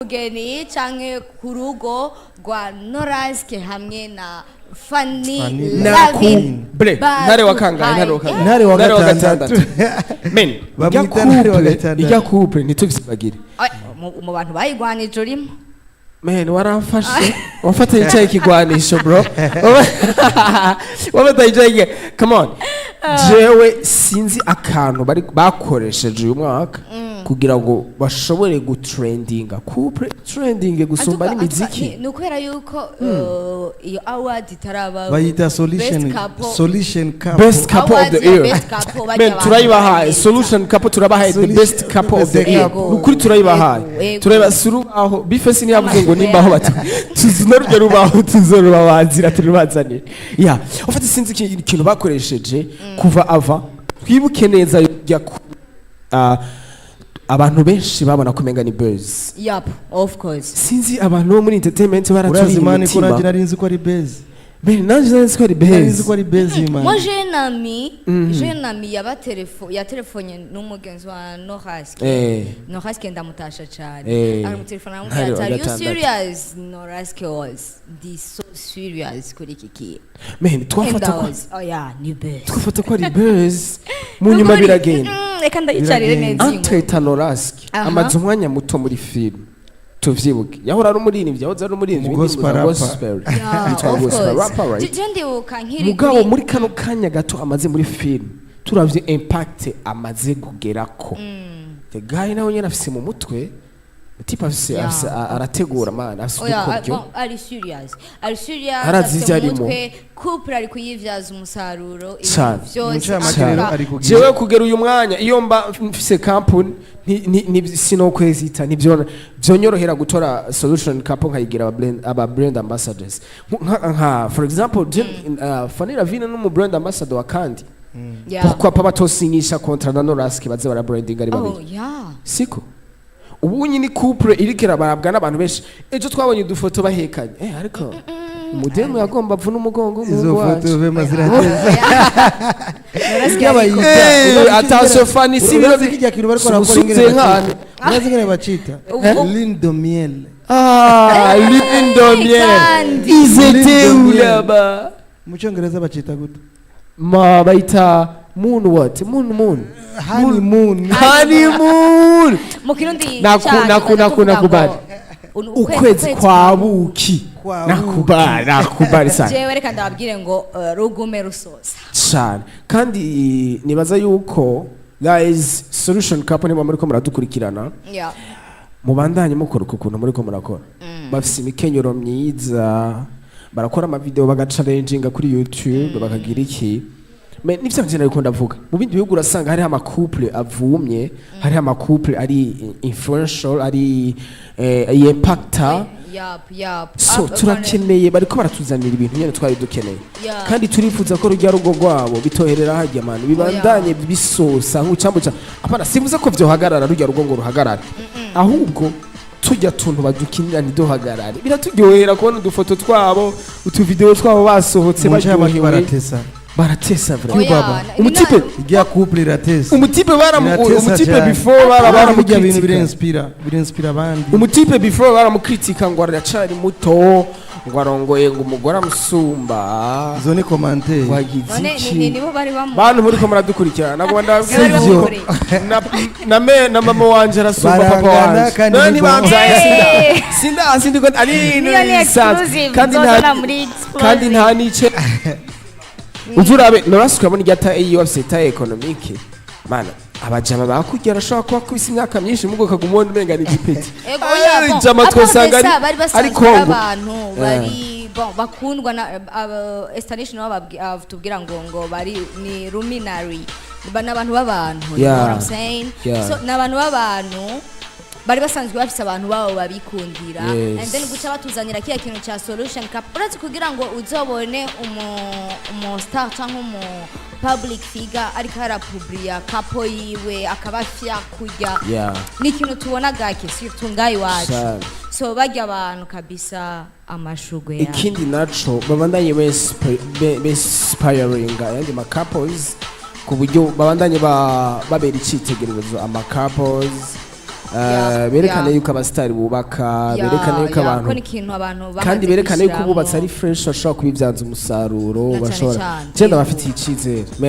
Mugeni canke ku rugo rwa Noraske hamwe na Fanny Fanny Lavin. Bre, ntare wa kangahe? Ntare wa kangahe? Ntare wa gatandatu. Men ijya Bamwita ntare wa couple, gatandatu. ijya couple ntituvyibagire. Ay, mu bantu bayigwanije urimo. Men, waramfashe, wafata icyayi kigwanisho, bro, wafata icyayi. Come on, jewe sinzi akantu bari bakoresheje uyu mwaka kugira ngo bashobore gutrendinga, couple trending gusumba n'imiziki. Ni ukubera yuko iyo award itaraba. Bayita solution Best couple. Solution couple. Best couple of the Awards ya year. best couple bajya Men, abantu turayibahaye. baragenda. Solution couple, turabahaye the Solution- best couple of the best year. couple. Nukuri turayibahaye. Yego, yego. Tureba si urubaho bifesi ntiyavuze ngo nimbaho bati tuzuna rujya rubaho, tuzorubabazira, turubazanire ya ufite. Sinzi ikintu bakoresheje kuva ava. Twibuke neza ya abantu benshi babona ko umenga ni buzz. Yep, of course. Sinzi, abantu bo muri entertainment baraturiye Urazi man ko umutima. nanjye nari nzi ko ari buzz. Ben, nanjye nari nzi ko ari Nari nzi buzz. ko ari buzz, man. Moi, j'ai un ami yaba telefo yatelefonye n'umugenzi wa Noraske. Noraske ndamutasha cyane. Aramutelefona, Ntare aramubwira wa ati: "Are you gatandatu. serious?" Noraske was ndi so serious kuri iki kintu. Men, twafata ko And I was, oh yeah, ni buzz. Twafata ko ari buzz, mu nyuma biragenda. Reka ndayicarire Biragenda. neza iyi nkuru. Anteta Noraski amaze umwanya muto muri film, tuvyibuke yahora ari umuririmbyi, yahoze ari umuririmbyi Mu w'indirimbo gospel za rapper. gospel. Yeah, Yitwa of gospel course. rapper, right? Je ndibuka nkiri Mugabo muri kano kanya gato amaze muri film, turavye impact amaze kugerako, the guy nawe nyene afise mu mutwe type afise afise arategura, man, afise Oya, udukoryo. bon, ari serious, ari serious. Arazi Afite ivyo mu arimo. mutwe couple ari kuyivyaza umusaruro ibintu Cane. vyose. Mu ncamake Antuka, rero ari kugira Jewe kugera uyu mwanya, iyo mba mfise company, sinokwezita, ntibyo byonyorohera gutora solution couple nkayigira aba brand ambassadors. Nka for example, Fanny Lavine n'umu brand ambassador wa kandi pourquoi pas batosinyisha contrat na Noraski, baze bara branding ari babiri? Oh yeah. Siko ubu nyine couple iriko irabarabwa n'abantu benshi. Ejo twabonye udufoto bahekanye, ariko umudemu yagomba avuna umugongo Izo w'umuhungu foto wacu. vema zirateza. Noraske Attention Fanny, si ibiro Urazi kijya kintu bariko barakora ingene Susuze bacita? nkane. Urazi ingene bacita? Lune de miel. Ah, lune de miel. Kandi. Ils étaient où Lune de miel. là-bas? Mu cyongereza bacita gute? Ma bayita moon what? Moon, moon. Honeymoon. Honeymoon. Mu Kirundi cacu tuvuga Nakubali. ngo Ukwezi kwa buki. Kwa Nakubali, nakubali sana. Jewe reka ndababwire ngo rugume rusoza. Cyane. Kandi nibaza yuko, guys, solution couple, niba muriko muradukurikirana, mubandanye mukora uko kuntu muriko murakora. Bafise imikenyero myiza, barakora amavideo, bagacalenjinga kuri YouTube, bakagira iki. Me nivyo nje nariko ndavuga, mu bindi bihugu urasanga hariho amacouple avumye, hariho amacouple ari influential, ari impacta. Yap. So Ah, turakeneye, bariko baratuzanira ibintu nyene twari dukeneye. Kandi turifuza ko rujya rugo rwabo bitoherera hajya, man, bibandanye bisosa nk'ucambu ca apana. Sivuze ko vyohagarara, rujya rugo ngo ruhagarare, ahubwo tujya tuntu badukinira ntiduhagarare. Biraturyohera kubona udufoto twabo, utuvideo twabo basohotse Mu ncamake baryohewe. Baratesa. Baratesa vraiment. Oya, Baba. Umutipe Ijya couple iratesa. Umutipe baramu Iratesa umutipe cyane. before bara Bara bijya bintu baramukritika. birinspira abandi. Umutipe before baramukritika ngo aracari muto, ngo arongoye, ngo umugore amusumba. Izo ni commentaire. Wagize None iki? nibo bari bamu Bantu muriko muradukurikirana, nagomba ndababwira Nibo bari yuko bamukoreye. na mama wanje arasumba papa Barangana wanje. kandi None ni bon. ntibambyaye. Hey! Sinda sindi ko ari Niyo ni bisanzwe. exclusive, Kandi nzozana nta muri exclusive. Kandi nta nice uzi urabe Norasi, ukabona irya taille yiwe, afise taille économique. Mana, abajama bakujya arashobora kuba akubise imyaka myinshi, mugo ukaguma ubona umenga ni igipeti. Ego, oya, bon. Jama À part twosanga de ça, bari ari basanzwe ari Kongo. abantu bari bon, bakundwa na Estanisha, nabo tubwira ngo bari ni luminary. Ni abantu b'abantu, you know what I'm saying? So ni abantu b'abantu bari basanzwe bafise abantu babo babikundira. And then guca batuzanira kiya kintu cya solution couple. Uretse kugira ngo uzobone umu star cyangwa umu public figure ariko arapubliya couple yiwe, akaba fier kurya, ni ikintu tubona gake, surtout ngaha iwacu. Cane. So barya abantu kabisa, amashugwe yabo. Ikindi naco, babandanye inspiringa ayandi ma couples, ku buryo babandanye babera icyitegererezo ama couples. Berekane yeah. yuko abasitari bubaka, berekane yuko abantu ko ni ikintu abantu bamaze kandi berekane yuko kwishiramwo. bubatse ari fresh, bashobora kubibyaza umusaruro. Na cane Bashobora cane. je ndabafitiye icizere.